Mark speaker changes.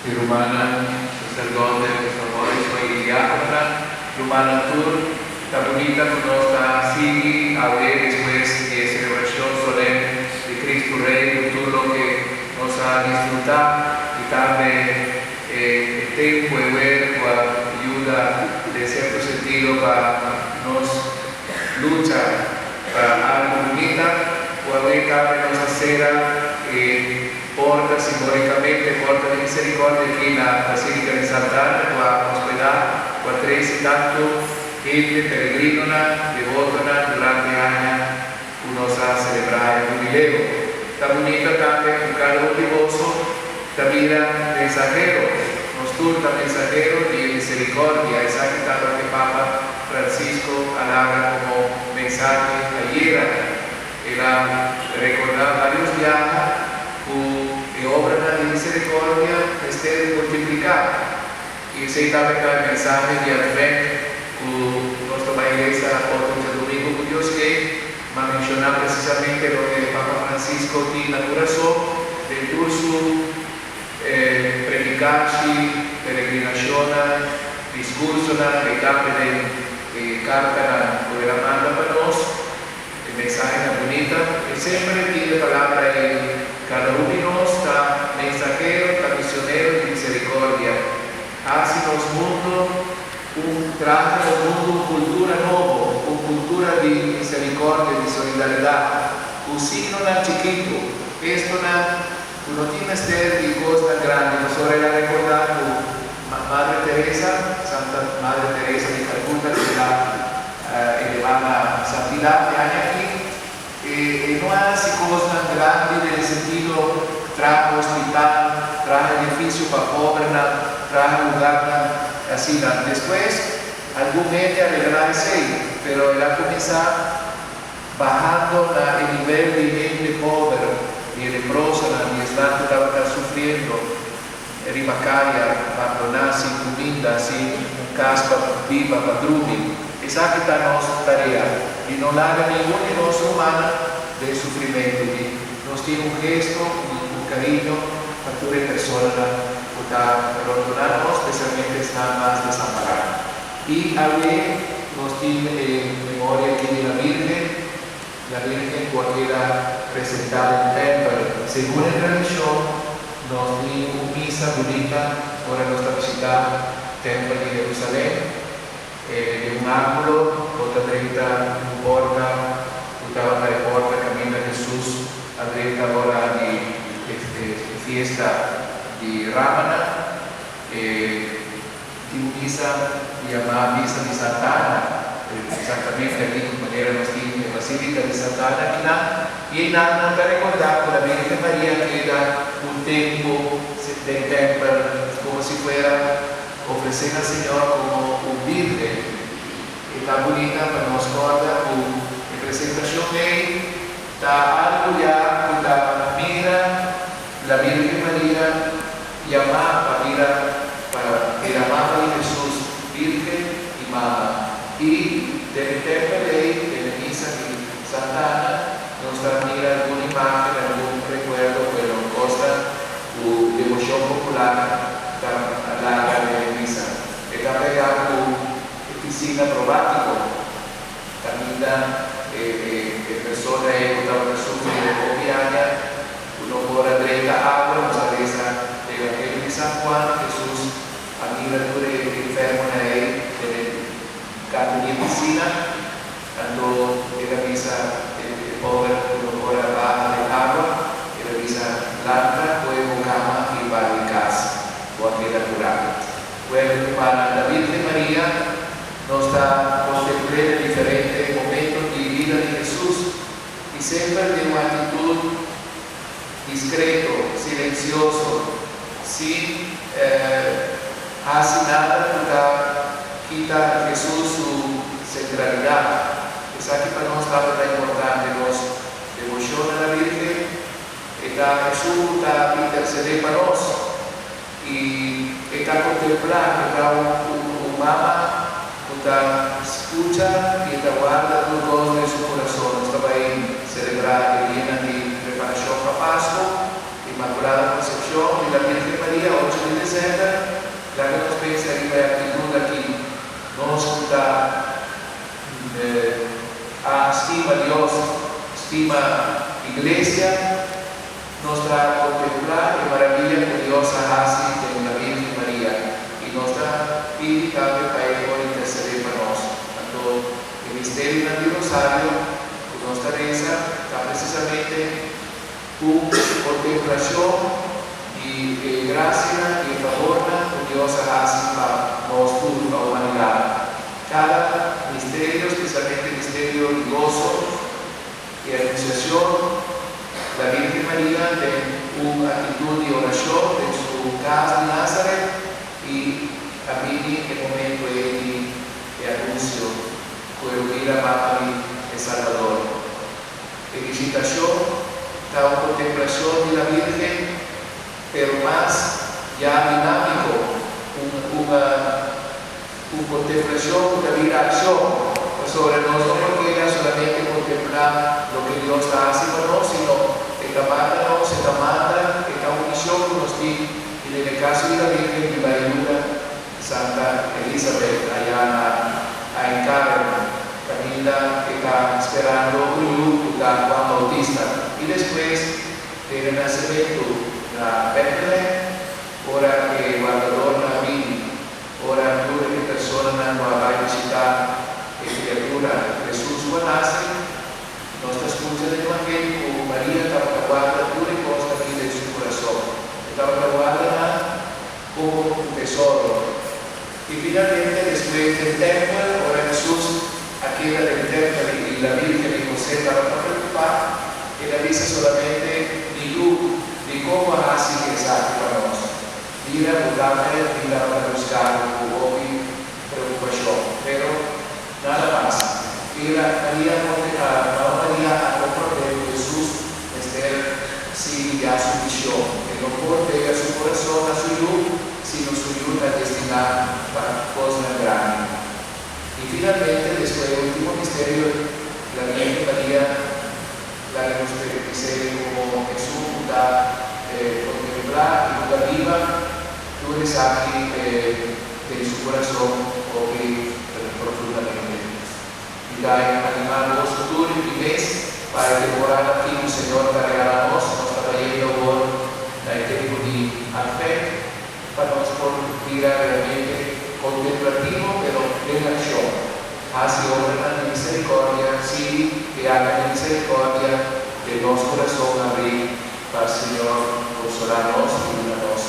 Speaker 1: Mi rumannan, saserdote, Pastor Morris i diákononan, rumannan tur, ta bunita ku nos ta sigui awe despues di e selebrashon solèm di Kristu Rei ku tur loke nos a disfrutá i tambe e tempu, e wer ku a yuda den sierto sentido pa nos lucha pa algu bunita ku awe tambe nos ta sera e porta simbolikamente, Porta di Miserikòrdia aki na Basilika di Santa Ana ku a hospedá ku a trese tantu hende, peregrinonan, devotonan durante e aña ku nos a selebrá e hubileo. Ta bunita tambe ku kada un di boso ta bira mensahero. Nos tur ta mensahero di e miserikòrdia. Esaki ta loke Papa Francisco a laga komo mensahe ayera. El a rekordá vários biaha ku e obranan di miserikòrdia mester multipliká. I esei tambe ta e mensahe di Atvènt ku nos ta bai lesa otro djadumingu ku Dios ke. M'a menshoná presisamente loke Papa Francisco tin na kurason den tur su predikashi, peregrinashonnan, diskursonan i tambe den e kartanan ku el a manda pa nos. E mensahe ta bunita. E semper tin e palabra ei, Kada un di nos ta mensahero, ta misionero di misericordia. Hasi nos mundo un traha nos mundo un cultura nobo, un cultura di misericordia, di solidaridad, cu signonan chikito, gestonan cu no tin mester di cosnan grandi, pasobra el a recorda cu Madre Teresa, Santa Madre Teresa di Calcuta, cu el a elevá na santidat e aña aki, e no a hasi kosnan grandi den e sentido traha hospital, traha edifisio pa pobernan, traha lugarnan asina. Despues algun hende a regalá esei, pero el a kuminsá bahando na e nivel di hende pober, di e leprosonan, di esnan ku tabata sufriendo riba kaya, bandoná, sin kuminda, sin un kas pa biba, pa drumi. Esaki ta nos tarea, di no laga ningun di nos rumannan den sufrimentu, di nos tin un gesto, un kariño pa tur e personanan ku ta rondoná nos, spesialmente esnan mas desampará. I awe nos tin e memoria aki di la Virgen, la Virgen ku a keda presentá den tèmpel. Segun e tradishon, nos tin un misa bunita ora nos ta bishitá tèmpel di Herusalèm. Den un ángulo bo ta drenta un porta ku tabata e porta kaminda Hesus a drenta ora di e fiesta di Ramanan. E Tin un misa yamá Misa di Santa Ana, eksaktamente aki ku manera nos tin e Basilika di Santa Ana akinan, i einan nan ta rekordá ku la Virgen Maria a keda un tempu den tèmpel komo si fuera ofresé na Señor komo un bírgen. E ta bunita pa nos kòrda ku e presentashon ei ta algu ya ku ta mira la Virgen Maria Yamá pa bira pa bira mama di Hesus, Bírgen i Mama. I den e tèmpel ei, den e misa di Santa Ana, nos ta mira algun imágen, algun rekuerdo ku e lo kosta ku deboshon popular ta laga den e misa. E ta pegá ku e pisina probátiko, kaminda e persona ei ku tabata sufri den hopi aña, Ku no por a drenta awa, nos a resa e Evangelio di San Juan, Hesus a mira tur e enfermonan ei den e kantu di e pisina, anto el a bisa e pober ku no por a baha den awa, el a bisa, Lanta, kohe bo kama i bai kas, bo a keda kurá. Wèl, rumannan, la Virgen Maria nos ta kontempl'é den diferente momento di bida di Hesus. I semper den un actitud discreto, silencioso, sin haci nada cu ta kita Jesus su centralidad. Esaki pa nos tabata importante, nos devocion na la Virgen, e ta esun cu ta intercede pa nos i e ta contempla, e ta un mama Ku ta skucha i ta warda tur kos den su kurason. Nos ta bai selebrá e dianan di preparashon pa Pasku, Inmakulada Konsepshon di la Virgen Maria, ocho di desèmber. pensa riba e aktitut aki, nos ku ta a stima Dios, stima Iglesia, nos ta kontemplá e maraviya ku Dios a hasi den la Virgen Maria i nos ta pidi tambe pa e por intersedé pa nos. Anto e misterionan di Rosario ku nos ta resa ta presisamente un kontemplashon di e grasianan i e fabornan ku Dios a hasi pa nos tur, pa humanidat. Kada misterio, spesialmente e misterio di goso i Anunsiashon, la Virgen Maria den un aktitut di orashon den su kas di Nazaret i a bini e momentu ei di e anunsio ku e lo bira mama di e Salbador. E visitashon ta un kontemplashon di la Virgen, pero mas ya dinámiko, un un kontemplashon ku ta bira akshon, pasobra nos no por keda solamente kontemplá loke Dios ta hasi pa nos, sino E ta manda nos, E ta manda, e ta un mishon ku nos tin, i den e kaso di la Virgen di Bayuda, Santa Elisabet aya na Ain Karem, kaminda e ta sperando un yu ku ta Juan Bautista, i despues den e nasementu na Bètlehèm, ora e wardadornan a bini, ora tur e personanan ku a bai bishitá e kriatura Hesus ku a nase. Nos ta skucha den Evangelio ku Maria tabata warda tur e kos aki den su kurason. E tabata warda nan komo un tesoro. I finalmente, despues den tèmpel, ora Hesus a keda den tèmpel i la Virgen i Hosé tabata preokupá, el a bisa solamente, Mi yu, dikon bo a hasi esaki pa nos? Mira, bo tata i mi tabata buska bo ku hopi preokupashon. Pero nada mas. Mira, Maria Mama Maria a komprondé ku Hesus mester sigui ya su mishon. E no por pega su kurason na su yu, sino su yu ta destiná pa kosnan grandi. I finalmente, despues e último misterio, la Virgen Maria laga nos bis'é komo esun ku ta kontemplá i ku ta biba tur esaki den su kurason hopi profundamente. Mi ta animá boso tur i mi mes pa e temporada aki ku Señor ta regalá nos, nos ta bayendo awor na e tempu di Advent, pa nos por bira realmente kontemplativo pero den akshon, hasi obranan di miserikòrdia, sí, e akto di miserikòrdia den nos kurason abrí pa Señor konsolá nos i duna nos.